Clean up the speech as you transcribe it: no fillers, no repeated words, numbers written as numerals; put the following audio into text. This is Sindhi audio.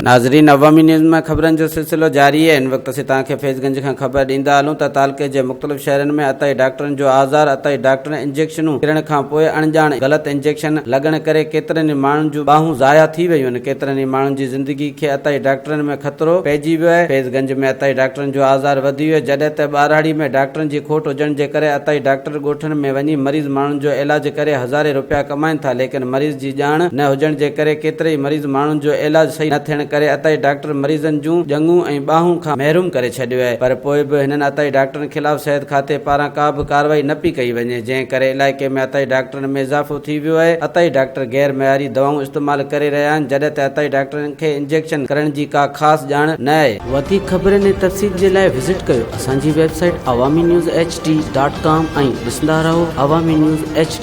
ناظرين عوامي نيوز ۾ خبرن جو سلسلو جاري آهي هن وقت اسين توهان کي فيض گنج کان خبر ڏيندا هلون ته تعلقي جي مختلف شهرن ۾ عطائي ڊاڪٽرن جو آزار عطائي ڊاڪٽرن انجيڪشنون ڪرڻ کان پوء اڻڄاڻ غلط انجيڪشن لڳڻ ڪري ڪيترن ئي ماڻهن جون ٻانهون ضايع ٿي ويون آهن ڪيترن ئي ماڻهن جي زندگي کي عطائي ڊاڪٽرن ۾ خطرو پئجي ويو آهي فيض گنج ۾ عطائي ڊاڪٽرن جو آزار وڌي ويو جڏهن ته ٻهراڙي ۾ ڊاڪٽرن جي کوٽ هجڻ جي ڪري عطائي ڊاڪٽر ڳوٺن ۾ وڃي مريض ماڻهن جو علاج ڪري هزارين روپيا ڪمائن ٿا ليڪن مريض جي ڄاڻ نه هجڻ جي ڪري ڪيترئي مريض ماڻهن جو علاج صحيح نه ٿيڻ ڪري عطائي ڊاڪٽر مريضن جون ڄنگهون ۽ ٻانهون کان محروم ڪري ڇڏيو آهي پر پوء به هنن عطائي ڊاڪٽرن خلاف صحت کاتي پاران ڪا به ڪارروائي نه پئي ڪئي وڃي جنهن ڪري علائقي ۾ عطائي ڊاڪٽرن ۾ اضافو ٿي ويو آهي عطائي ڊاڪٽر غير معياري دوائون استعمال ڪري رهيا آهن جڏهن ته عطائي ڊاڪٽرن کي انجيڪشن ڪرڻ جي ڪا خاص ڄاڻ نه آهي. وڌيڪ خبرن ۽ تفصيل جي لاء وزٽ ڪيو اسان جي website Awami news H D dot com ۽ ڏسندا رهو عوامي نيوز ايڇ ڊي.